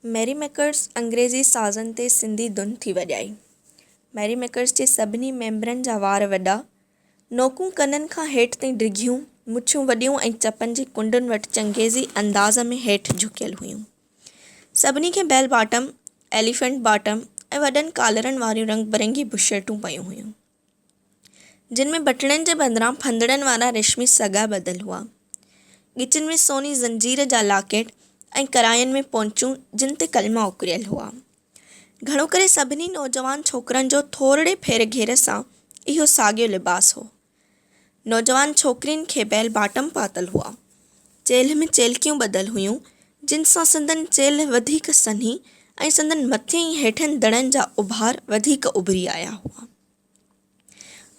ميري ميڪرز انگريزي سازن تي سنڌي ڌن ٿي وڄائي. ميري ميڪرز جي سڀني ميمبرن جا وار وڏا، نوڪون ڪنن کان هيٺ تائين ڊگهيون، مڇون وڏيون ۽ چپن جي ڪنڊن وٽ چنگيزي انداز ۾ هيٺ جهڪيل هيون. سڀني کي بيل باٽم، ايليفنٽ باٽم ۽ وڏن ڪالرن واريون رنگ برنگي بشرٽون پيون هيون. جن ۾ بٽڻن جي بدران ڦندڻن وارا ريشمي سڳا ٻڌل هئا. ڳچين ۾ سوني زنجير جا لاڪيٽ ۽ ڪراين ۾ پونچون جن تي ڪلما اڪريل هئا. گهڻو ڪري سڀني نوجوان ڇوڪرن جو ٿورڙي ڦير گهير سان اهو ساڳيو لباس هو. نوجوان ڇوڪرين کي بيل باٽم پاتل هئا. چيلهه ۾ چيلڪيون ٻڌل هيون، جن سان سندن چيلهه وڌيڪ سنهي ۽ سندن مٿين ۽ هيٺين دڙن جا اڀار وڌيڪ اڀري آيا هئا.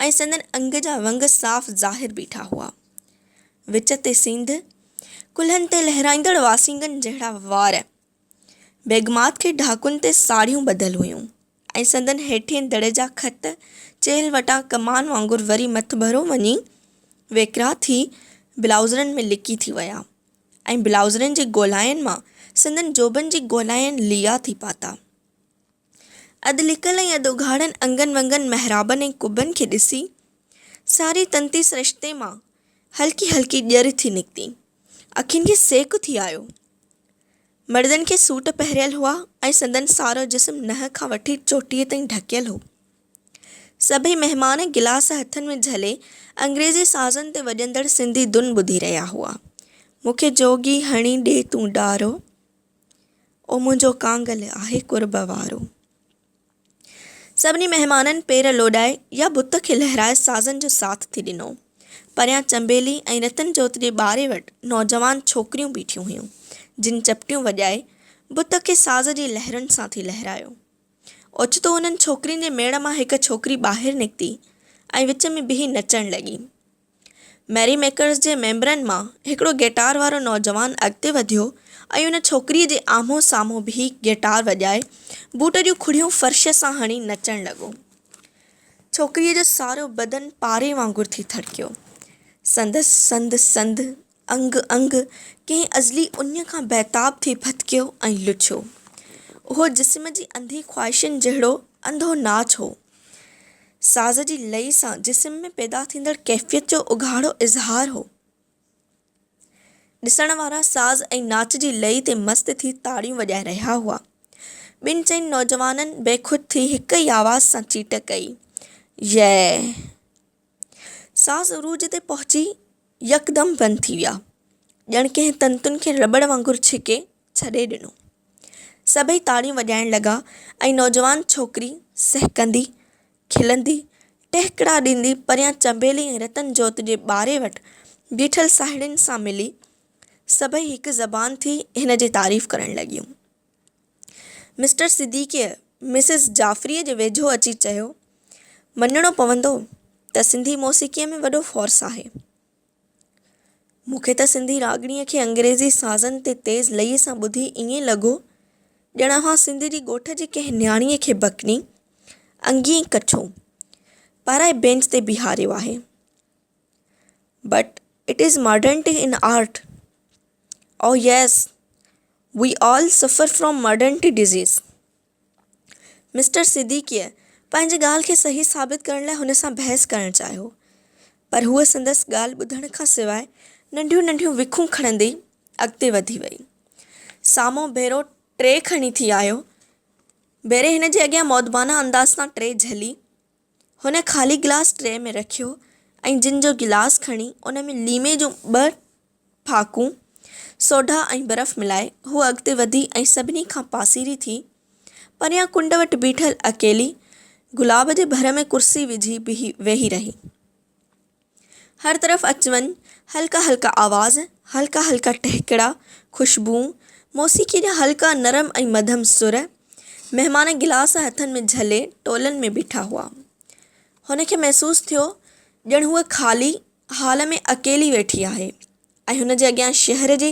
۽ سندن انگ جا ونگ صاف ظاهر بيٺا هئا. وچ تي سينڌ، ڪلهن تي لهرائيندڙ واسينگن جهڙا وار. بيگمات کي ڍاڪن تي ساڙهيون ٻڌل هيون ۽ سندن هيٺين دڙ جا خط چيلهه وٽان ڪمان وانگر وري مٿڀرو وڃي ويڪرا ٿي بلائوزرن ۾ لڪي ٿي ويا ۽ بلائوزرن جي گولاين مان سندن جوڀن جي گولاين ليئا ٿي پاتا. اڌ لڪل ۽ اڌ اگهاڙن انگن ونگن محرابن ۽ قبن کي ڏسي، ساري تنتي سرشتي مان هلڪي هلڪي ڄر ٿي نڪتي. اکين کي سيڪ ٿي آيو. مردن کي سوٽ پهريل هئا ۽ سندن سارو جسم ننهن کان وٺي چوٽيء تائين ڍڪيل هو. سڀئي مهمان گلاس هٿن ۾ جهلي انگريزي سازن تي وڄندڙ سنڌي ڌن ٻڌي رهيا هئا. مون کي جوڳي هڻي ڏي تون ڊارو. او منهنجو ڪانگل آهي قرب وارو. سڀني مهمانن پير لوڏائي يا بت کي لهرائي سازن جو ساٿ ٿي ڏنو. پريان چنبيلي ۽ رتن جوت جي ٻاري وٽ نوجوان ڇوڪريون بيٺيون هيون، جن چپٽيون وڄائي بت کي ساز جي لهرن سان ٿي لهرايو. اوچتو انهن ڇوڪرين جي ميڙ مان هڪ ڇوڪري ٻاهر نڪتي ۽ وچ ۾ بيهي نچڻ لڳي. ميري ميڪرز جي ميمبرن مان هڪڙو گيٽار وارو نوجوان اڳتي وڌيو ۽ ان ڇوڪريء جي آمهون سامهون بيهي گيٽار وڄائي، بوٽ جون کڙيون فرش سان هڻي نچڻ لڳو. ڇوڪريء جو سارو بدن پاري وانگر ٿي ٿڙڪيو. سندس سنڌ سنڌ، انگ انگ ڪنهن ازلي اڃ کان بيتاب ٿي ڦٿڪيو ۽ لڇيو. اهو جسم جي انڌي خواهشن جهڙو انڌو ناچ هو. ساز جي لئي سان جسم ۾ پيدا ٿيندڙ ڪيفيت جو اگهاڙو اظهار هو. ڏسڻ وارا ساز ۽ ناچ جي لئي تي مست ٿي تاڙيون وڄائي رهيا هئا. ٻن چئن نوجوانن بيخود ٿي هڪ ئي آواز سان چيٽ ڪئي، يي! ساز عروج تي پهچي يڪدم بند ٿي ويا. ڄڻ ڪنهن تنتن کي رٻڙ وانگر ڇڪي ڇڏي ڏنو. سڀئي تاڙيون وڄائڻ لڳا ۽ نوجوان ڇوڪري سهڪندي، کلندي، ٽهڪڙا ڏيندي پريان چنبيلي ۽ رتن جوت جي ٻاري وٽ بيٺل ساهيڙين سان ملي، سڀئي هڪ زبان ٿي هن جي تعريف ڪرڻ لڳيون. مسٽر صديقيء مسز جعفريء جي ويجهو اچي چيو، مڃڻو پوندو ته سنڌي موسيقيء ۾ وڏو فورس آهي. مون کي ته سنڌي راڳڻيء کي انگريزي سازن تي تيز لئي سان ٻڌي ائين لڳو ڄڻ اوهان سنڌ جي ڳوٺ جي ڪنهن نياڻيء کي بڪني، انگي ۽ ڪڇو پارائي بينچ تي بيهاريو آهي. But it is modernity in art. Oh yes, we all suffer from modernity disease. Mister صديقيء پنهنجي ڳالهه کي صحيح ثابت ڪرڻ لاء هن سان بحث ڪرڻ چاهيو، پر هوء سندس ڳالهه ٻڌڻ کان سواء ننڍيون ننڍيون وکون کڻندي اڳتي وڌي وئي. سامهون ڀيرو ٽري کڻي ٿي آيو. ڀيري هن جي اڳيان مودبانه انداز سان ٽري جهلي. هن خالي گلاس ٽري ۾ رکيو ۽ جن جو گلاس کڻي ان ۾ ليمي جون ٻه ڦاڪون، سوڍا ۽ برف ملائي، هوء اڳتي وڌي ۽ سڀني کان پاسيري ٿي، پريان ڪنڊ وٽ بيٺل اڪيلي گلاب جي ڀر ۾ ڪرسي وجهي بيهي ويهي رهي. هر طرف اچ وڃ، هلڪا هلڪا آواز، هلڪا هلڪا ٽهڪڙا، خوشبوئون، موسيقيء جا هلڪا نرم ۽ مڌم سر، مهمان گلاس هٿن ۾ جهلي ٽولن ۾ بيٺا هئا. هن کي محسوس ٿيو ڄڻ هوء خالي هال ۾ اڪيلي ويٺي آهي ۽ هن جي اڳيان شهر جي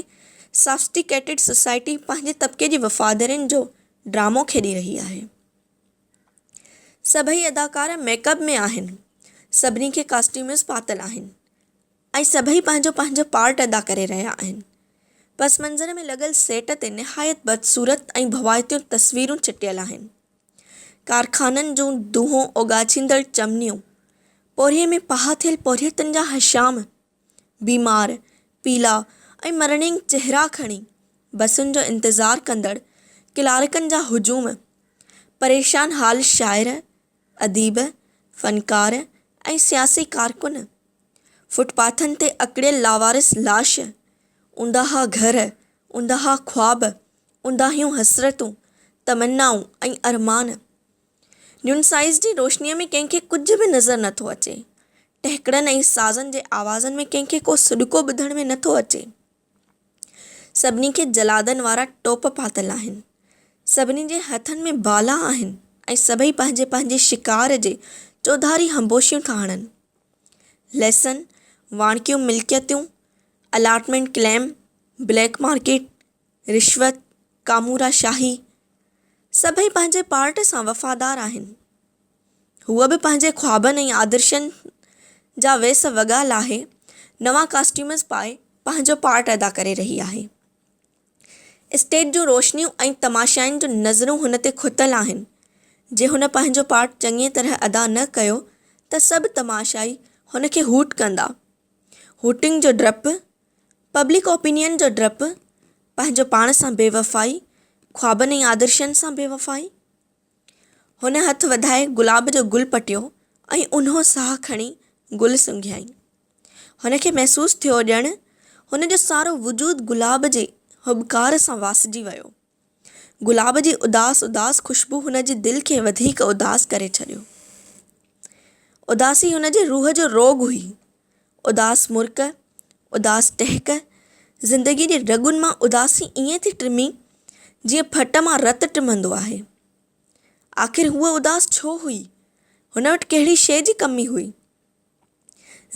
سافسٽيڪيٽيڊ سوسائٽي پنهنجي طبقي جي وفادارين جو ڊرامو کيڏي رهي آهي. سڀئي اداڪار ميڪ اپ ۾ آهن، سڀني کي ڪاسٽيومز پاتل آهن ۽ سڀئي پنهنجو پنهنجو پارٽ ادا ڪري رهيا آهن. پس منظر ۾ لڳل سيٽ تي نهايت بدصورت ۽ ڀوائتيون تصويرون چٽيل آهن. ڪارخانن جون دونهون اوڳاڇيندڙ چمنيون، پورهيي ۾ پاهه ٿيل پورهيتن جا هشام، بيمار، پيلا ۽ مرڻينگ چهرا کڻي بسن جو انتظار ڪندڙ ڪلارڪن جا هجوم، پريشان حال شاعر، اديب، فنڪار ۽ سياسي ڪارڪن، فٽ پاٿن تي اکڙيل لاوارث لاش، اونداها گهر، اونداها خواب، اونداهيون حسرتون، تمنائون ۽ ارمان. نيون سائيز جي روشنيء ۾ ڪنهن کي ڪجهه به نظر نٿو اچي. ٽهڪڙن ۽ سازن جي آوازن ۾ ڪنهن کي ڪو سڏڪو ٻڌڻ ۾ نٿو اچي. سڀني کي جلادن وارا ٽوپ پاتل آهن. سڀني جي هٿن ۾ بالا آهن ۽ سڀئي پنهنجي پنهنجي شڪار جي چوڌاري هنبوشيون ٿا هڻن. ليسن، واڻڪيون ملڪيتون، الاٽمينٽ ڪليم، بليڪ مارڪيٽ، رشوت، ڪامورا شاهي، سڀئي پنهنجي پارٽ سان وفادار آهن. هوء به پنهنجي خوابن ۽ آدرشن جا ويس وڳا لاهي، نوان ڪاسٽيومز پائي پنهنجو پارٽ ادا ڪري رهي آهي. اسٽيج جون روشنيون ۽ تماشائين جون نظرون هن تي کتل آهن. جي هن پنهنجو پارٽ چڱيء طرح ادا نه ڪيو ته سڀ تماشائي هن کي هوٽ ڪندا. هوٽنگ جو ڊپ، پبلڪ اوپينين جو ڊپ، پنهنجو پاڻ سان بي وفائي، خوابن ۽ آدرشن سان بي وفائي. هن هٿ وڌائي گلاب جو گل پٽيو ۽ اونهو ساهه کڻي گل سونگهيائين. هن کي محسوس ٿيو ڄڻ هن جو سارو وجود گلاب جي هٻڪار سان واسجي ويو. گلاب جي اداس اداس خوشبو هن جي دل کي وڌيڪ اداس ڪري ڇڏيو. اداسي هن جي روح جو روڳ هئي. اداس مرڪ، اداس ٽهڪ، زندگيء جي رڳن مان اداسي ائين ٿي ٽمي، جيئن ڦٽ مان رت ٽمندو آهي. آخر هوء اداس ڇو هئي؟ هن وٽ ڪهڙي شيء جي ڪمي هئي؟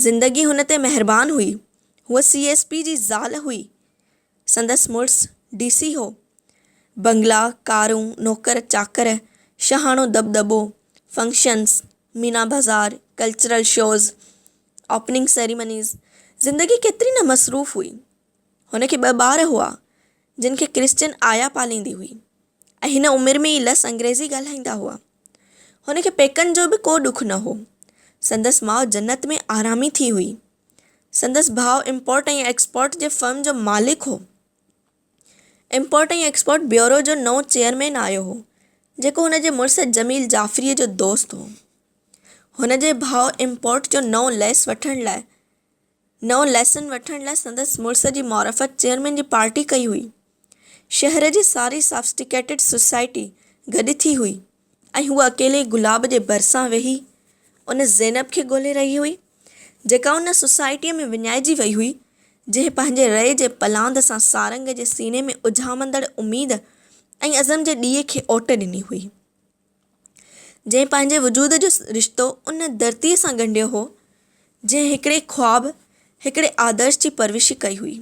زندگي هن تي مهربان هئي. هوء سي ايس پي جي زال هئي. سندس مڙس ڊي سي هو. بنگلا، ڪارون، نوڪر چاڪر، شاهاڻو دٻدٻو، فنڪشنز، مينا بازار، ڪلچرل شوز، اوپننگ سيريمنيز، زندگي ڪيتري نه مصروف هئي. هن کي ٻه ٻار هئا، جن کي ڪرسچن آيا پاليندي هئي ۽ هن عمر ۾ ئي لس انگريزي ڳالهائيندا هئا. هن کي پيڪن جو به ڪو ڏک نه هو. سندس ماء جنت ۾ آرامي ٿي هئي. سندس ڀاء امپورٽ ۽ ايڪسپورٽ جي فرم جو مالڪ هو. امپورٽ ۽ ايڪسپورٽ بيورو جو نئون چيئرمين آيو هو، جيڪو هن جي مڙس جميل جعفريء جو دوست هو. هن جي ڀاء امپورٽ جو نئون ليس وٺڻ لاء نئون ليسن وٺڻ لاء سندس مڙس جي معرفت چيئرمين جي پارٽي ڪئي هئي. شهر جي ساري سافسٽيڪيٽيڊ سوسائٽي گڏ ٿي هئي ۽ هوء اڪيلي گلاب جي ڀرسان ويهي ان زينب کي ڳولي رهي هئي، جيڪا ان سوسائٽيء ۾ وڃائجي وئي هئي، جنهن پنهنجي رئي جي پلاند سان سارنگ جي سيني ۾ اجهامندڙ اميد ۽ عزم جي ڏيئي کي اوٽ ڏني هئي. جنهن پنهنجي وجود جو رشتو ان ڌرتيء سان ڳنڍيو هو، جنهن هڪڙي خواب، هڪڙي آدرش جي پرورش ڪئي هئي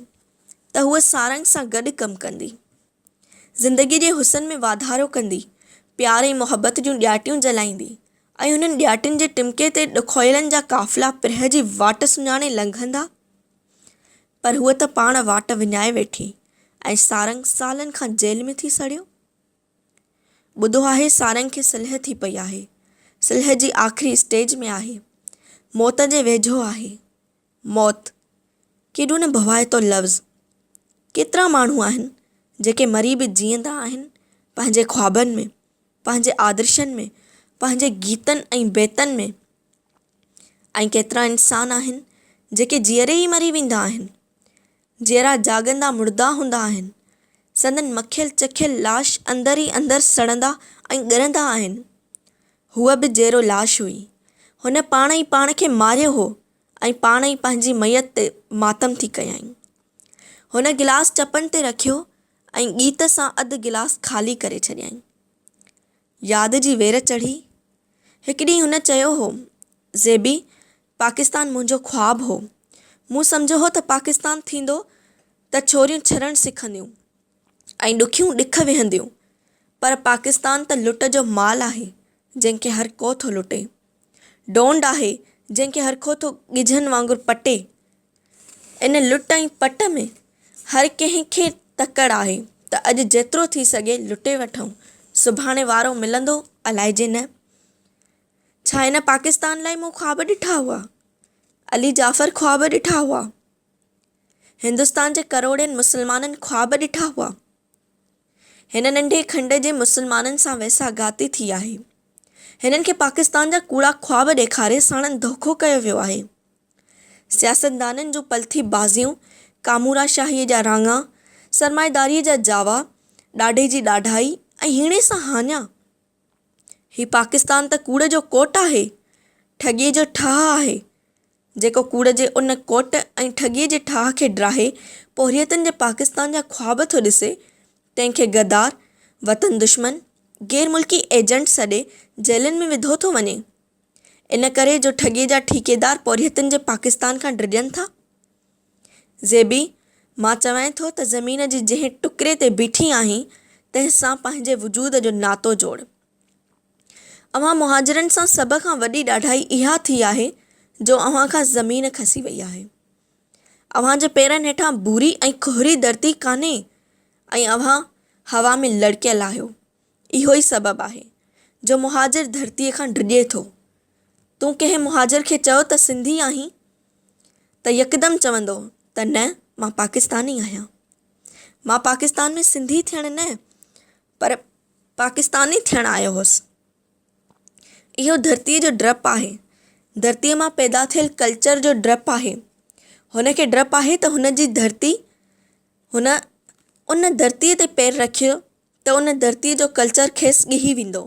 ته هوء سارنگ سان گڏ ڪم ڪندي. زندگيء جي حسن ۾ واڌارو ڪندي، پيار ۽ محبت جون ڏياٽيون جلائيندي ۽ انهن ڏياٽين جي ٽمڪي تي ڏکويلن جا قافلا پرهه جي واٽ سڃاڻي لنگهندا. پر هوء ته پاڻ واٽ وڃائي ويٺي ۽ سارنگ سالن کان جيل ۾ ٿي سڙيو. ٻڌو آهي سارنگ کي سلهه ٿي پئي آهي. سلهه جي آخري اسٽيج ۾ آهي. موت جي ويجهو آهي. موت! ڪيڏو نه ڀوائتو لفظ! ڪيترا ماڻهو آهن، جيڪي مري به جيئندا آهن، پنهنجي خوابن ۾، پنهنجي آدرشن ۾، پنهنجي گيتن ۽ بيتن ۾، ۽ ڪيترا انسان آهن، جيڪي جيئري ئي مري ويندا آهن. جيئرا جاڳندا مڙدا هوندا آهن. سندن مکيل چکيل لاش اندر ئي اندر سڙندا ۽ ڳرندا آهن. هوء به جيئرو لاش هئي. هن پاڻ ئي پاڻ کي ماريو هو ۽ پاڻ ئي پنهنجي ميت تي ماتم ٿي ڪيائين. هن گلاس چپن تي رکيو ۽ ڳيت سان اڌ گلاس خالي ڪري ڇڏيائين. ياد جي وير چڙهي. هڪ ڏينهن هن چيو هو، زيبي، پاڪستان منهنجو خواب هو. مون سمجهيو هو ته پاڪستان ٿيندو ته ڇوريون ڇرڻ سکنديون ۽ ڏکيون ڏک ويهنديون. پر پاڪستان ته لٽ جو مال آهي، جنهن کي هر ڪو ٿو لٽي. ڍونڍ آهي، جنهن کي هرڪو ٿو ڳجهن وانگر پٽي. ان لٽ ۽ پٽ ۾ هر ڪنهن کي تڪڙ آهي ته اڄ جيترو ٿي سگهي لٽي وٺون، سڀاڻي وارو ملندو الائجي نه. ڇا هن پاڪستان لاء مون خواب ڏٺا هئا؟ علي جعفر خواب ڏٺا هئا؟ هندستان جي ڪروڙين مسلمانن خواب ڏٺا هئا؟ هن ننڍي کنڊ جي مسلمانن سان ويساهه گهاتي ٿي آهي. هنن کي پاڪستان جا ڪوڙا خواب ڏيکاري ساڻن ڌوکو ڪيو ويو آهي. سياستدانن جون پلٿي بازيون، ڪامورا شاهيء جا راڱا، سرمائيداريء جا جاوا، ڏاڍي جي ڏاڍائي ۽ هيڻي سان هاڃا. هي پاڪستان ته ڪوڙ جو ڪوٽ آهي، ٺڳيء جو ٺاهه آهي، جيڪو ڪوڙ جي ان ڪوٽ ۽ ٺڳيء جي ٺاهه کي ڊاهي پورهيتن جي پاڪستان جا خواب ٿو ڏسي، تنهن کي غدار، وطن دشمن، غير ملڪي ايجنٽ سڏي جيلن ۾ وڌو ٿو وڃي. ان ڪري جو ٺڳيء جا ٺيڪيدار پورهيتن جي پاڪستان کان ڊڄن ٿا. زيبي، مان چوانء ٿو ته زمين جي جنهن ٽڪري تي بيٺي آهين، تنهن سان پنهنجي وجود جو ناتو جوڙ. اوهان مهاجرن سان سڀ کان وڏي ڏاڍائي اها ٿي آهي جو اوهان کان زمين کسي وئي آهي. اوهان جي پيرن هيٺان ڀوري ۽ کهري ڌرتي ڪانهي ۽ اوهان هوا ۾ لڙڪيل آهيو. اهو ئي سبب آهي جو مهاجر ڌرتيء کان ڊڄي ٿو. تون ڪنهن مهاجر کي چئو ته سنڌي آهين ته يڪدم چوندو ته نه مان پاڪستاني آهيان. مان پاڪستان ۾ سنڌي ٿيڻ نه پر پاڪستاني ٿيڻ آيو هوس. اهو ڌرتيء جو ڊپ آهي. ڌرتيء مان پيدا ٿيل ڪلچر جو ڊپ آهي. هن کي ڊپ آهي ته هن جي ڌرتي هن ان ڌرتيء تي پير رکيو ته ان ڌرتيء جو ڪلچر کيس ڳهي ويندو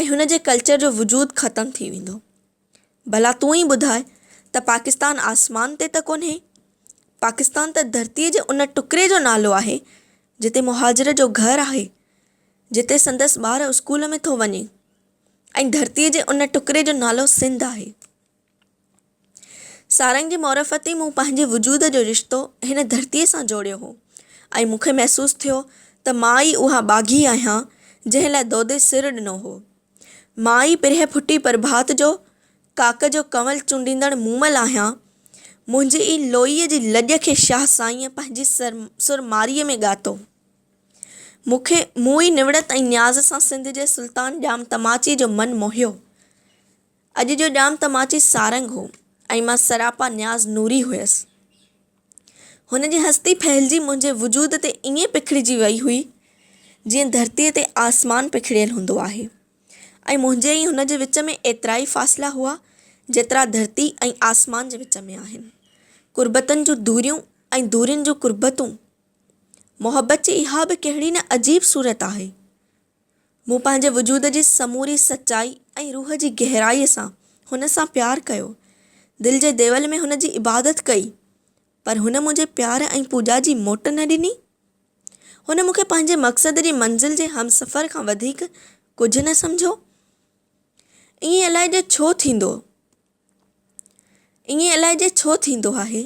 ۽ هن جي ڪلچر جو وجود ختم ٿي ويندو. ڀلا تون ئي ٻڌاء ته پاڪستان آسمان تي ته ڪونهي؟ پاڪستان ته ڌرتيء جي ان ٽڪري جو نالو آهي، جتي مهاجر جو گهر آهي، جتي سندس ٻار اسڪول ۾ ٿو وڃي ۽ ڌرتيء جي ان ٽڪري جو نالو سنڌ آهي. سارنگ جي معرفت ئي مون پنهنجي وجود جو رشتو هن ڌرتيء سان جوڙيو هو ۽ مون کي محسوس ٿيو ته مان ئي اها ٻاگهي آهيان، جنهن لاء دودي سر ڏنو هو. مان ئي پرهه ڦٽي پرڀات جو ڪاڪ جو ڪنول چونڊيندڙ مومل آهيان. منهنجي ئي لوئيء جي لڄ کي شاهه سائينء پنهنجي سر مارئيء ۾ ڳاتو. مون کي مون ئي نوڙت ۽ نياز سان سنڌ جي سلطان ڄام تماچي جو من موهيو. اڄ جو ڄام تماچي سارنگ هو ۽ مان سراپا نياز نوري هيس. هن جي هستي ڦهلجي منهنجي وجود تي ائين پکڙجي وئي هئي، جيئن ڌرتيء تي آسمان پکڙيل هوندو آهي ۽ منهنجي ۽ هن جي وچ ۾ ايترائي فاصلا هئا، جيترا ڌرتي ۽ آسمان جي وچ ۾ آهن. قربتن جون دوريون ۽ دورين جون قربتون. محبت جي اها به ڪهڙي نه عجيب صورت آهي. مون پنهنجي وجود جي سموري سچائي ۽ روح جي گهرائيء سان هن سان پيار ڪيو. دل جي ديول ۾ هن جي عبادت ڪئي، پر هن منهنجي پيار ۽ پوڄا جي موٽ نه ڏني. هن مون کي پنهنجي مقصد جي منزل جي همسفر کان وڌيڪ ڪجهه نه سمجهيو. ائين الائجي ڇو ٿيندو؟ ائين الائجي ڇو ٿيندو آهي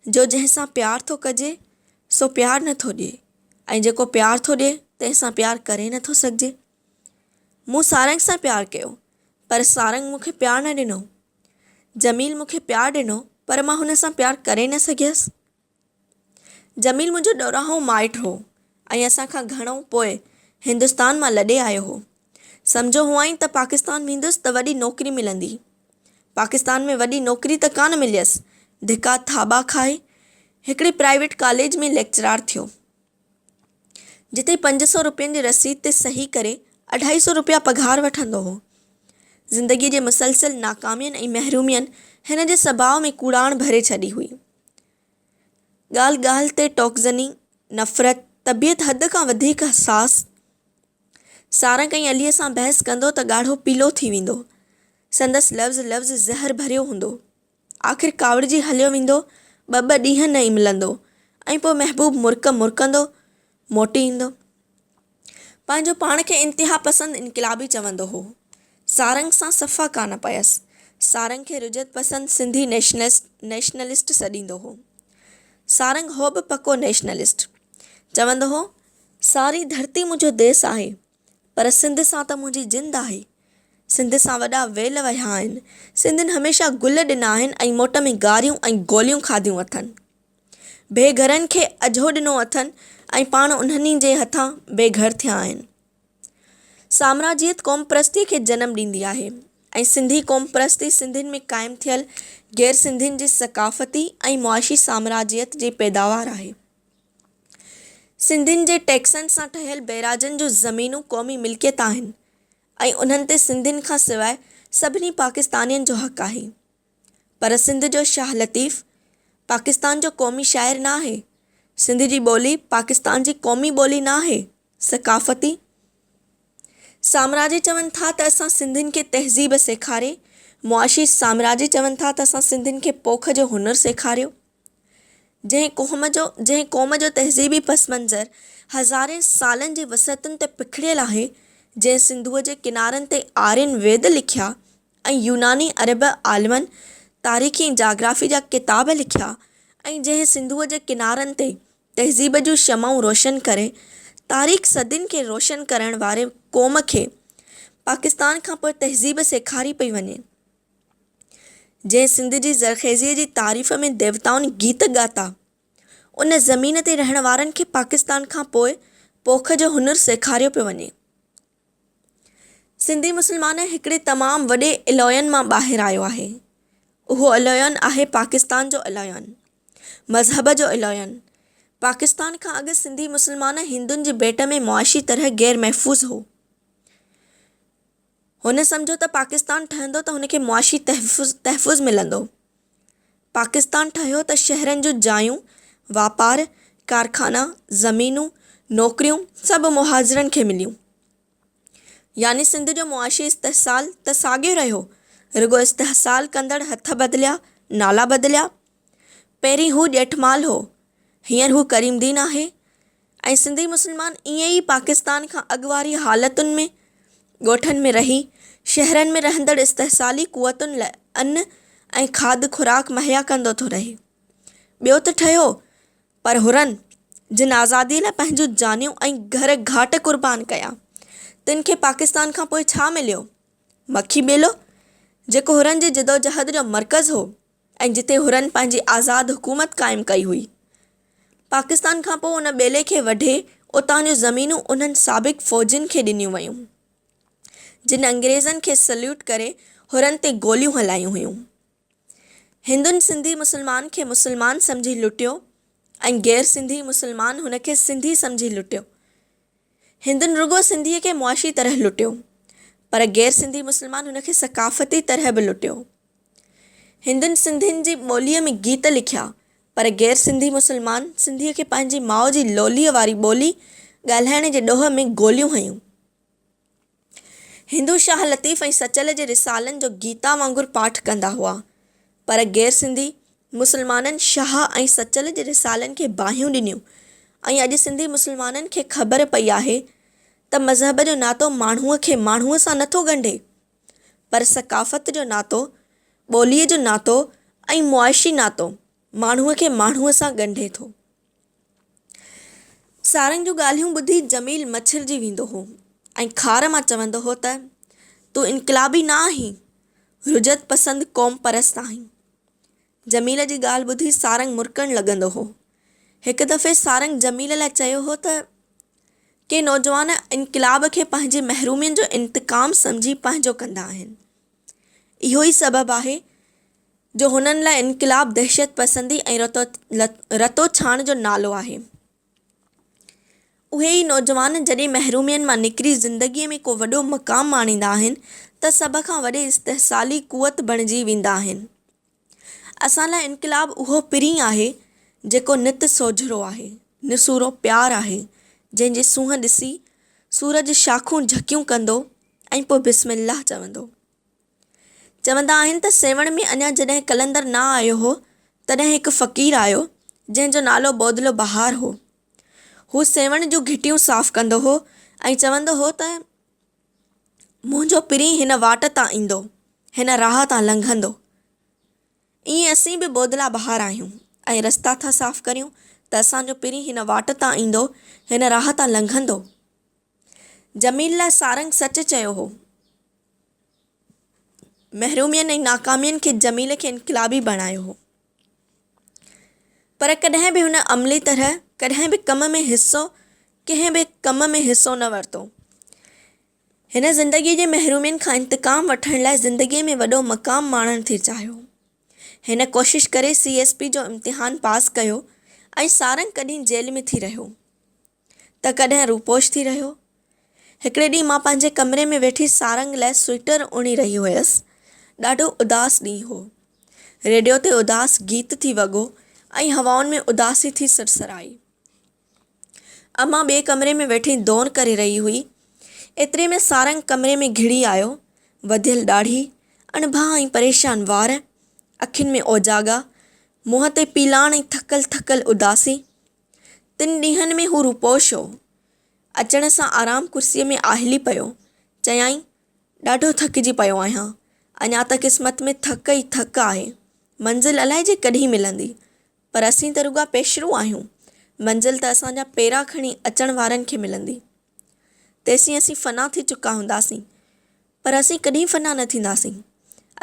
جو جنهن سان پيار ٿو ڪجي سو پيار نه ٿو ڏئي ۽ جيڪو پيار ٿو ڏئي تنهن سان پيار ڪري نه ٿو سگهجي. مون سارنگ سان پيار ڪيو پر سارنگ مون کي پيار نه ڏنو. جميل مون کي پيار ڏنو پر مان هن سان پيار ڪري نه سگهيس. جميل منهنجو ڏورانهون مائٽ هو ۽ اسان کان گهڻو پوء هندستان مان لڏي آيو هو. سمجهيو هئائين ته پاڪستان ويندس ته وڏي نوڪري ملندي. پاڪستان ۾ وڏي نوڪري ته ڪانه مليس، ڌڪا ٿاٻا کائي هڪڙي پرائيويٽ ڪاليج ۾ ليڪچرار ٿيو. جتي 500 روپين جي رسيد تي صحيح ڪري اڍائي سو روپيا پگهار وٺندو هو. زندگيء جي مسلسل ناڪامين ۽ محرومين هن جي سڀاء ۾ ڪوڙاڻ ڀري ڇڏي هئي. ڳالهه ڳالهه تي ٽوڪزني، نفرت، طبيعت حد کان وڌيڪ حساس. سارنگ ۽ عليء سان بحث ڪندو ته ڳاڙهو پيلو ٿي ويندو. سندس لفظ لفظ زهر ڀريو هوندو. آخر ڪاوڙجي هليو ويندو، ٻه ٻه ڏينهن نه ملندو ۽ پوء محبوب مرڪ مرڪندو موٽي ايندو. پنهنجو پاڻ کي انتها پسند انقلابي چوندو هو. سارنگ سان صفا ڪانه پيس. سارنگ کي رجعت پسند سنڌي نيشنلسٽ سڏيندو هو. سارنگ هو به پڪو نيشنلسٽ. چوندو هو، ساري ڌرتي منهنجو ديس آهي. پر سنڌ سان ته منهنجي جند آهي. سنڌ سان وڏا ويل وهيا آهن. سنڌين هميشه گل ڏنا آهن ۽ موٽ ۾ گاريون ۽ گوليون کاڌيون اٿن. بي گهرن کي اجهو ڏنو اٿن ۽ پاڻ انهن ئي جي هٿان بي گهر ٿيا آهن. سامراجيت قومپرستيء کي جنم ڏيندي آهي ۽ سنڌي قومپرستي سنڌين ۾ قائم ٿيل غير سنڌين جي ثقافتي ۽ معاشي سامراجيت جي پيداوار آهي. سنڌين جي ٽيڪسن سان ٺهيل بئراجن جون زمينون قومي ملڪيت آهن ۽ انهن تي سنڌين کان سواء سڀني پاڪستانين جو حق آهي. پر سنڌ جو شاهه لطيف پاڪستان جو قومي شاعر ناهي. سنڌ جي ٻولي پاڪستان جي قومي ٻولي ناهي. ثقافتي سامراجي چون ٿا ته اسان سنڌين کي تهذيب سيکاري، معاشي سامراجي چون ٿا ته اسان سنڌين کي پوک جو هنر سيکاريو. جنهن قوم جو جنهن قوم جو تهذيبي پس منظر هزارين سالن جي وسعتن تي پکڙيل آهي، جنهن سنڌوء جي ڪنارن تي آرين ويد لکيا ۽ يوناني عرب عالمن تاريخي ۽ جاگرافي جا ڪتاب لکيا ۽ جنهن سنڌوء جي ڪنارن تي تهذيب جون شمعون روشن ڪري تاريخ صدين کي روشن ڪرڻ واري قوم کي پاڪستان کان پوء تهذيب سيکاري پئي وڃي. جنهن سنڌ جي زرخيزيء جي تعريف ۾ ديوتائن گيت ڳاتا، ان زمين تي رهڻ وارن کي پاڪستان کان پوء پوک جو هنر سيکاريو پيو وڃي. سنڌي مسلمان هڪڙي تمام وڏي الوين مان ٻاهر آيو آهي. اهو الوين آهي پاڪستان جو الوين. مذهب جو الوين. پاڪستان کان اڳ سنڌي مسلمان هندن جي ڀيٽ ۾ معاشي طرح غير محفوظ هو. هن سمجهيو ته پاڪستان ٺهندو ته هن کي معاشي تحفظ ملندو. پاڪستان ٺهيو ته شهرن جون جايون، واپار، ڪارخانا، زمينون، نوڪريون سڀ مهاجرن کي مليون. يعني سنڌ جو معاشي استحصال ته ساڳيو رهيو، رڳو استحصال ڪندڙ هٿ بدليا، نالا بدليا. پهرين هو ڄيٺمال هو، هينئر هو ڪريم دين آهي ۽ سنڌي مسلمان ائين ئي پاڪستان کان اڳ واري حالتن ۾ ڳوٺن ۾ رهي، شهرن ۾ رهندڙ استحصالي قوتن لاء ان ۽ کاڌ خوراڪ مهيا ڪندو ٿو رهي. ٻيو ته ٺهيو، پر حرن، جن آزاديء لاء پنهنجون جانيون ۽ گهر گهاٽ قربان ڪيا، تن کي پاڪستان کان پوء ڇا مليو؟ مکي ٻيلو، جيڪو حرن جي جدوجهد جو مرڪز هو ۽ جتي حرن پنهنجي آزاد حڪومت قائم ڪئي هئي. پاڪستان کان پوء ان ٻيلي کي وڍي اتان جون زمينون انهن سابق فوجين کي ڏنيون ويون، جن انگريزن کي سليوٽ ڪري حرن تي گوليون هلايون هيون. هندن سنڌي مسلمان کي مسلمان سمجهي لٽيو ۽ غير سنڌي مسلمان هن کي سنڌي سمجهي لٽيو. هندن رڳو سنڌيء کي معاشي طرح لٽيو، پر غير سنڌي مسلمان هن کي ثقافتي طرح به لٽيو. هندن سنڌين جي ٻوليء ۾ گيت لکيا، پر غير سنڌي مسلمان سنڌيء کي پنهنجي ماء جي لوليء واري ٻولي ڳالهائڻ جي ڏوهه ۾ گوليون هنيون. هندو شاهه لطيف ۽ سچل جي رسالن جو گيتا وانگر پاٺ ڪندا هئا، پر غير سنڌي مسلمانن شاهه ۽ سچل جي رسالن کي باهيون ڏنيون ۽ اڄ سنڌي مسلمانن کي خبر پئي آهي ته مذهب جو ناتو ماڻهوء کي ماڻهوء سان نٿو ڳنڍي، پر ثقافت جو ناتو، ٻوليء جو ناتو ۽ معاشي ناتو ماڻهوء کي ماڻهوء سان ڳنڍي ٿو. سارنگ جون ڳالهيون ٻڌي جميل مڇرجي ويندو هو ۽ خار مان چوندو هو ته، تون انقلابي نه آهين، رجعت پسند قوم پرست آهين. جميل جي ڳالهه ٻڌي سارنگ مرڪڻ لڳندو هو. هڪ دفعي سارنگ جميل لاء چيو هو ته، ڪي نوجوان انقلاب کي پنهنجي محرومين جو انتقام سمجهي پنهنجو ڪندا آهن. اهو ئي سبب آهي جو هنن لاء انقلاب دهشت پسندي ۽ رتوڇاڻ جو نالو آهي. اهي ئي نوجوان جڏهن محرومين مان نڪري زندگيء ۾ ڪو وڏو مقام ماڻيندا آهن ته سڀ کان وڏي استحصالي قوت بڻجي ويندا آهن. اسان لاء انقلاب اهو پرين آهي، جيڪو نت سوجهرو آهي، نسورو پيار آهي، جنهن جي سونهن ڏسي سورج شاخون جهڪيون ڪندو ۽ پوء بسم الله چوندو. چوندا آهن ته سيوهڻ ۾ اڃا جڏهن قلندر نه آيو هو، تڏهن هڪ فقير آيو، جنهن جو نالو بودلو بهار هو. هو سيوهڻ جون گهٽيون صاف ڪندو هو ۽ چوندو هو ته، منهنجو پرين هن واٽ تان ايندو، هن راهه تان لنگهندو. ائين اسين به بودلا بهار آهيون ۽ رستا ٿا صاف ڪريون ته اسان جو پرين هن واٽ تان ايندو، هن راهه تان لنگهندو. جميل لاء سارنگ سچ چيو هو. محرومين ۽ ناڪامين کي جميل کي انقلابي بڻايو هو. پر ڪڏهن به هن عملي طرح ڪڏهن به ڪم ۾ حصو ڪنهن به ڪم ۾ حصو نه ورتو. هن زندگيء جي محرومين کان انتقام وٺڻ لاء زندگيء ۾ وڏو مقام ماڻڻ ٿي چاهيو. هن ڪوشش ڪري سي ايس پي جو امتحان پاس ڪيو ۽ سارنگ ڪڏهن جيل ۾ ٿي رهيو ته ڪڏهن روپوش ٿي رهيو. هڪڙي ڏينهن مان پنهنجي ڪمري ۾ ويٺي سارنگ لاء سوئيٽر اڻي رهي هيس. ڏاڍو اداس ڏينهن هو. ريڊيو تي اداس گيت ٿي وڳو ۽ هوائن ۾ اداسي ٿي سرسرائي. امان ٻئي ڪمري ۾ ويٺي دون ڪري رهي هئي. ايتري ۾ سارنگ ڪمري ۾ گهڙي آيو. وڌيل ڏاڙهي، اڻڀا ۽ پريشان وار، اکين ۾ اوجاڳا، منهن تي پيلاڻ ۽ ٿڪل ٿڪل اداسي. تن ڏينهن ۾ هو روپوش هو. اچڻ سان آرام ڪرسيء ۾ آهلي پيو. چيائين، ڏاڍو ٿڪجي پيو آهيان. اڃا ته قسمت ۾ ٿڪ ئي ٿڪ آهي. منزل الائجي ڪڏهن ملندي. پر اسين ته رڳا پيشرو آهيون، منزل ته اسان جا پيرا کڻي اچڻ وارن کي ملندي. تيسين اسين فنا ٿي چڪا هونداسين، پر اسين ڪڏهن فنا نه ٿينداسين.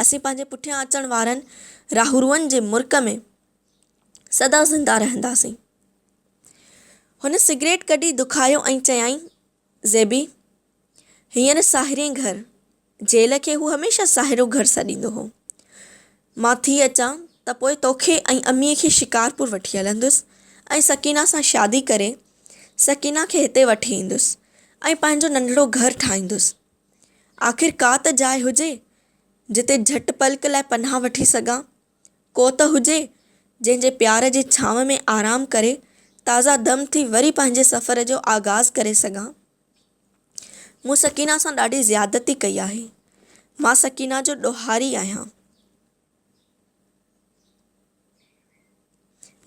اسين پنهنجي پٺيان اچڻ وارن راهروئن جي مرڪ ۾ سدا زنده رهنداسين. هن سگريٽ ڪڍي دکايو ۽ چيائين، زيبي، هينئر ساهرين گهر، جيل کي هو هميشه ساهرو گهر سڏيندو هو. مان ٿي اچان ته پوء توکي ۽ اميء کي شڪارپور وٺي هلندس ۽ سڪينه سان شادي ڪري سڪينه کي هتي وٺي ايندس ۽ پنهنجو ننڍڙو گهر ٺاهيندس. آخر ڪا ته جاء هجي، جتي جهٽ پلڪ لاء پناهه وٺي سگهان. ڪو ته هجي، جنهن جي پيار جي ڇانو ۾ آرام ڪري تازه دم ٿي وري پنهنجي سفر جو آغاز ڪري سگهان. مون سڪينه سان ڏاڍي زيادتي ڪئي آهي. مان سڪينه جو ڏوهاري آهيان.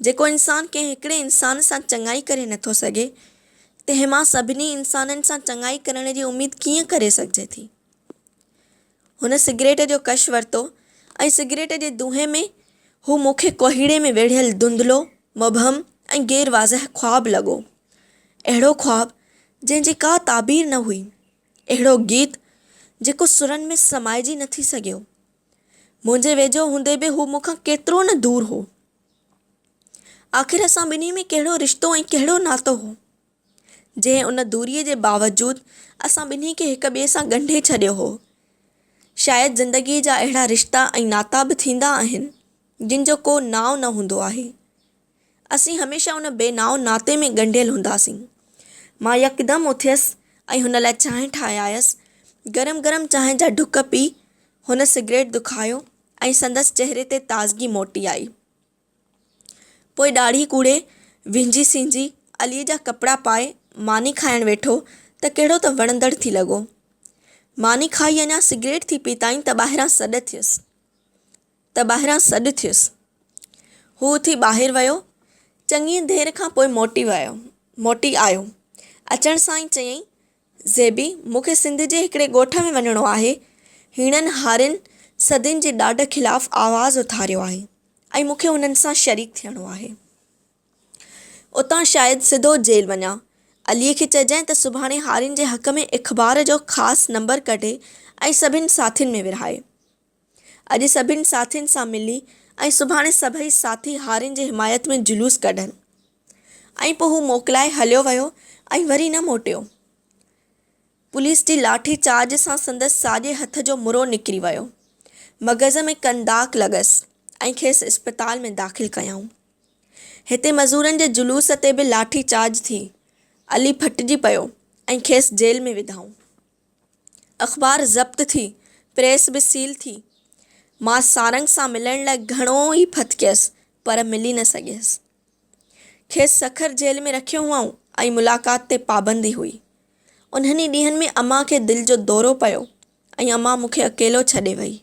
جيڪو انسان ڪنهن هڪڙي انسان سان چڱائي ڪري نٿو سگهي، تنهن مان سڀني انسانن سان چڱائي ڪرڻ جي اميد ڪيئن ڪري سگهجي ٿي؟ هن سگريٽ جو ڪش ورتو ۽ سگريٽ جي دونهين ۾ هو مون کي ڪوهيڙي ۾ ويڙهيل ڌنڌلو، مبهم ۽ غير واضح خواب لڳو. اهڙو خواب جنهن جي ڪا تعبير نه هئي. اهڙو گيت جيڪو سرن ۾ سمائجي نه ٿي سگهيو. منهنجي ويجهو هوندي به هو مون کان ڪيترو نه دور هو. آخر اسان ٻنهي ۾ ڪهڙو رشتو ۽ ڪهڙو ناتو هو؟ جنهن ان دوريء جي باوجود اسان ٻنهي کي هڪ ٻئي سان ڳنڍي ڇڏيو هو. شايد زندگيء جا اهڙا رشتا ۽ ناتا به ٿيندا آهن، جن جو ڪو نانء نه هوندو آهي. اسين هميشه ان بي نانء ناتي ۾ ڳنڍيل هونداسين. مان يڪدم اٿيس ۽ هن لاء چانهه ٺاهي آيس. گرم گرم چانهه جا ڍڪ پي هن سگريٽ دکايو ۽ سندس چهري تي تازگي موٽي آئي. پوء ڏاڙهي ڪوڙي، وهنجي سهنجي، عليء جا ڪپڙا پائي، ماني کائڻ ويٺو ته ڪهڙو ته وڻندڙ ٿي لڳو. ماني کائي اڃا سگريٽ ٿي پيتائين ته ٻاهران سڏ ٿيس. ته ٻاهران سڏ ٿيس. هو اٿي ٻاهر ويو. چڱيء دير کان پوء موٽي ويو. موٽي آيو. اچڻ سان ئي چيائين، زيبي، مون کي سنڌ جي هڪڙي ڳوٺ ۾ وڃڻو آهي. هيڻن هارين صدين جي ڏاڍ خلاف آواز اٿاريو آهي ۽ مون کي انهن سان شريڪ ٿيڻو آهي. اتان شايد سڌو جيل وڃان. عليء کي چئجانء ته سڀاڻي هارين جي حق ۾ اخبار جو خاص نمبر ڪڍي ۽ سڀن ساٿين ۾ ورهائي. اڄ سڀن ساٿين سان ملي ۽ سڀاڻي سڀئي ساٿي هارين جي حمايت ۾ جلوس ڪڍن. ۽ پوء هو موڪلائي هليو ويو ۽ وري نه موٽيو. پوليس جي لاٺي چارج سان سندس ساڄي هٿ جو مرو نڪري ويو. مغز ۾ ڪنداق لڳس ۽ کيس اسپتال ۾ داخل ڪيائون. هتي مزورن جي جلوس تي به لاٺي چارج ٿي. علي ڦٽجي پيو ۽ کيس جيل ۾ وڌائون. اخبار ضبط ٿي، پريس به سيل ٿي. مان سارنگ سان ملڻ لاء گهڻو ئي ڦٿڪيس، پر ملي نه سگهيس. کيس سکر جيل ۾ رکيو هئائون ۽ ملاقات تي پابندي هئي. انهن ئي ڏينهن ۾ امان کي دل جو دورو پيو ۽ امان مون کي اڪيلو ڇڏي وئي.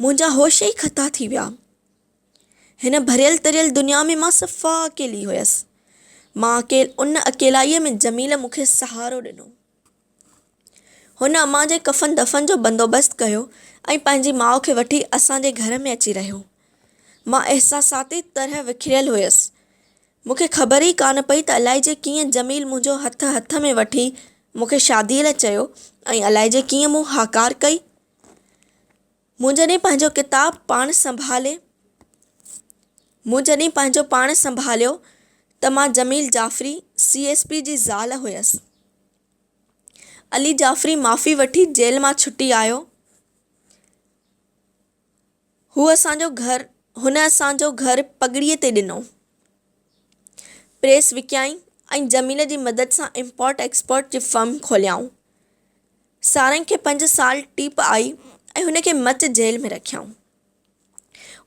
منهنجا هوش ئي خطا ٿي ويا. هن ڀريل تريل دنيا ۾ مان صفا اڪيلي هيس. مان اڪيل ان اڪيلائيء ۾ جميل مون کي سهارو ڏنو. هن امان جي ڪفن دفن جو بندوبست ڪيو ۽ پنهنجي ماء کي وٺي اسان جي گهر ۾ اچي رهيو. مان احساساتي طرح وکريل هيس. مون کي خبر ئي ڪانه پئي ته الائجي ڪيئن جميل منهنجو هٿ هٿ ۾ وٺي مون کي شاديء لاء چيو ۽ الائجي ڪيئن مون هاڪار ڪئي. مون جڏهن پنهنجو ڪتاب پاڻ سنڀالي. مون جڏهن پنهنجو پاڻ سنڀاليو ته مان جميل جعفري، سي ايس پي جي زال هيس. علي جعفري معافي وٺي جيل مان ڇٽي آيو. هو اسان جو گهر هن اسان جو گهر پڳڙيء تي ڏنو. پريس وڪيائين ۽ جميل جي مدد سان امپورٽ ايڪسپورٽ جي فرم کوليائون. سارنگ کي پنج سال ٽيپ آئي ۽ هن کي مچ جيل ۾ رکيائون.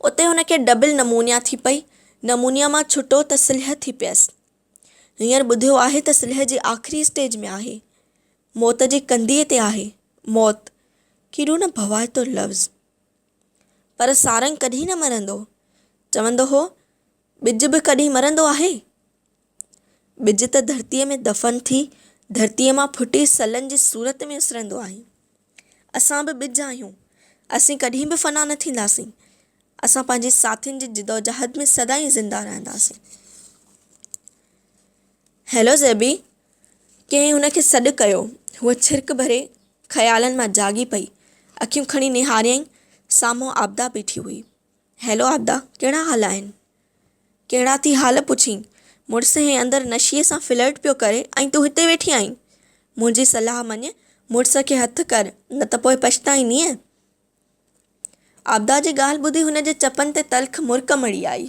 اتي هن کي ڊبل نمونيا ٿي پئي. نمونيا مان ڇٽو ته سلهه ٿي پيس. هينئر ٻڌيو آهي ته سلهه جي آخري اسٽيج ۾ آهي. موت جي ڪنڌيء تي آهي. موت! ڪيڏو نه ڀوائتو لفظ. پر سارنگ ڪڏهن نه مرندو. چوندو هو، ٻج به ڪڏهن مرندو آهي؟ ٻج ته ڌرتيء ۾ دفن ٿي، ڌرتيء مان ڦٽي سلن جي صورت ۾ اسرندو آهي. اسان به ٻج آهيون. اسين ڪڏهن به فنا نه ٿينداسين. اسان پنهنجي ساٿين جي جدوجهد ۾ سدائين زنده رهنداسين. هيلو زيبي! ڪنهن هن کي سڏ ڪيو. هوء ڇرڪ ڀري خيالن مان جاڳي پئي. اکيون کڻي نهاريائين، سامهون عابده بيٺي هئي. هيلو عابده، ڪهڙا حال آهن؟ ڪهڙا ٿي حال پڇين؟ مڙس هي اندر نشي سان فلرٽ پيو ڪري ۽ تون هتي ويٺي آهين. منهنجي صلاح مڃ، مڙس کي هٿ ڪر، نه ته پوء پڇتائيندينء. عابده جي ڳالهه ٻڌي هن جي چپن تي تلخ مرڪ مڙي آئي.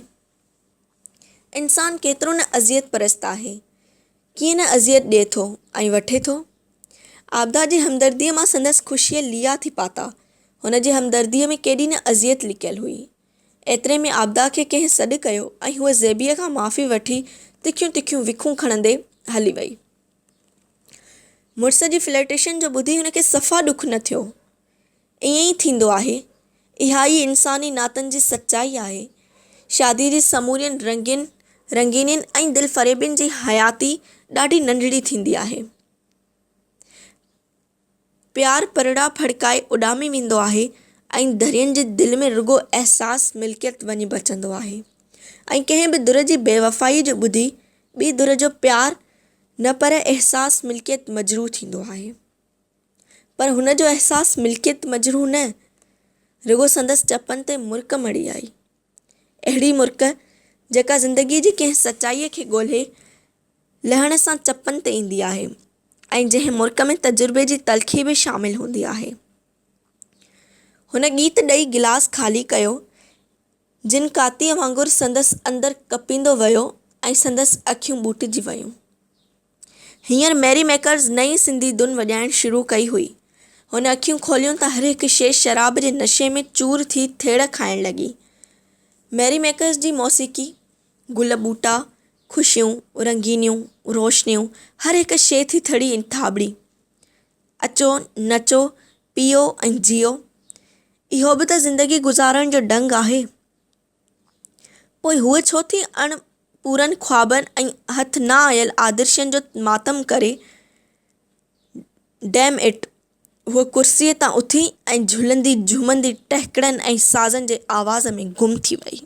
انسان ڪيترو نه اذيت پرست آهي. ڪيئن نه اذيت ڏئي ٿو ۽ وٺي ٿو. عابده جي همدرديء مان سندس خوشيء ليئا ٿي پاتا. هن جي همدرديء ۾ ڪيڏي نه اذيت لڪيل هئي. ايتري ۾ عابده کي ڪنهن سڏ ڪيو ۽ هوء زيبيء کان معافي وٺي تکيون تکيون وکون کڻندي هلي وئي. مڙس جي فلرٽيشن جو ٻڌي هن کي صفا ڏک نه ٿيو. ائين ئي ٿيندو آهي. اها ئي انساني ناتن جي سچائي آهي. شاديء جي سمورين رنگين، رنگينين ۽ دلفريبين جي حياتي ڏاڍي ننڍڙي ٿيندي آهي. پيار پرڙا ڦڙڪائي اڏامي ويندو آهي ۽ ڌرين جي دل ۾ رڳو احساس ملڪيت وڃي بچندو آهي ۽ ڪنهن به ڌر جي بيوفائيء جو ٻڌي ٻي ڌر جو پيار نه پر احساس ملڪيت مجروح ٿيندو آهي. پر هن جو احساس ملڪيت مجروح نه، رڳو سندس چپن تي مرڪ مڙي آئي. اهڙي مرڪ، جيڪا زندگيء جي ڪنهن سچائيء کي ڳولهي لهڻ سان چپن تي ايندي آهي ۽ جنهن مرڪ ۾ تجربي جي تلخي به شامل هوندي آهي. هن ڳيت ڏئي گلاس خالي ڪيو، جن ڪاتيء وانگر سندس اندر ڪپيندو ويو ۽ سندس اکيون ٻوٽجي ويون. هينئر ميري ميڪرز نئين سنڌي ڌن وڄائڻ شروع ڪئي هئي. هن اکيون کوليون ته هر هڪ شيء شراب جي نشي ۾ چور ٿي ٿيڙ کائڻ لڳي. ميري ميڪرز جي موسيقي، گل ٻوٽا، خوشيون، رنگينيون، روشنيون، هر هڪ شيء ٿي ٿڙي ۽ ٿاٻڙي. اچو، نچو، پيئو ۽ جيئو. اهو به ته زندگي گذارڻ جو ڍنگ آهي. پوء هوء ڇو ٿي اڻ پورن خوابن ۽ هٿ نه آيل آدرشن جو ماتم ڪري؟ Dam it! هوء ڪرسيء تان اٿي ۽ جهلندي جهومندي ٽهڪڙن ۽ سازن جي آواز ۾ گم ٿي وئي.